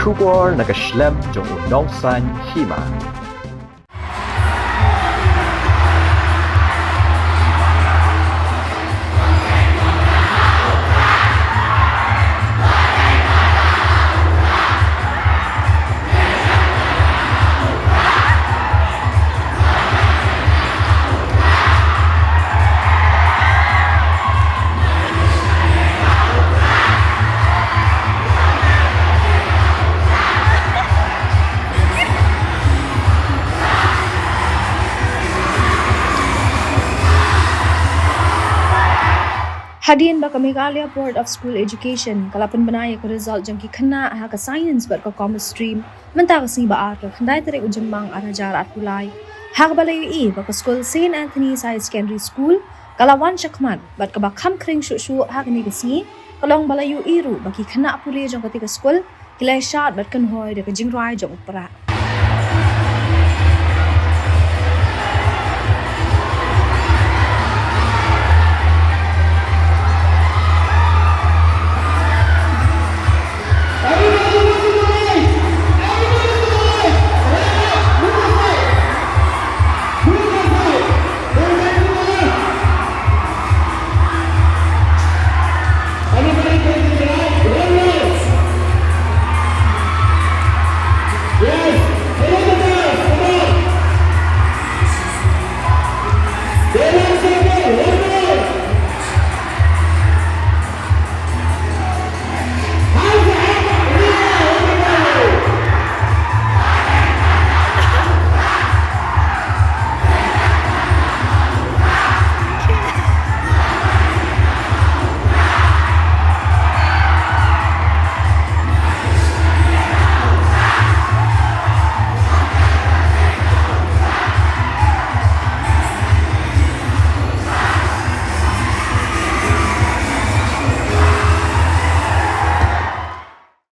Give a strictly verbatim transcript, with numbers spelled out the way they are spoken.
Khubor na ka shlem jong u nongsan hima. Hadien ba ka Meghalaya Board of School Education ka la pynbna ïa ka result jong ki khynnah ha ka science bad ka commerce stream mynta ka sngi ba ar ka khyndai tarik u Jymmang ar hajar arphew lai, ha kaba la ïohi ba ka skul Saint Anthony's Higher Secondary School ka la wan shakhmat bad kaba kham khring shuh shuh ha kane ka sngi ka long ba la ïohi ruh ba ki khynnah pule jong kata ka skul ki la ïashad bad kynhoi da ka jingrwai jong u Prah.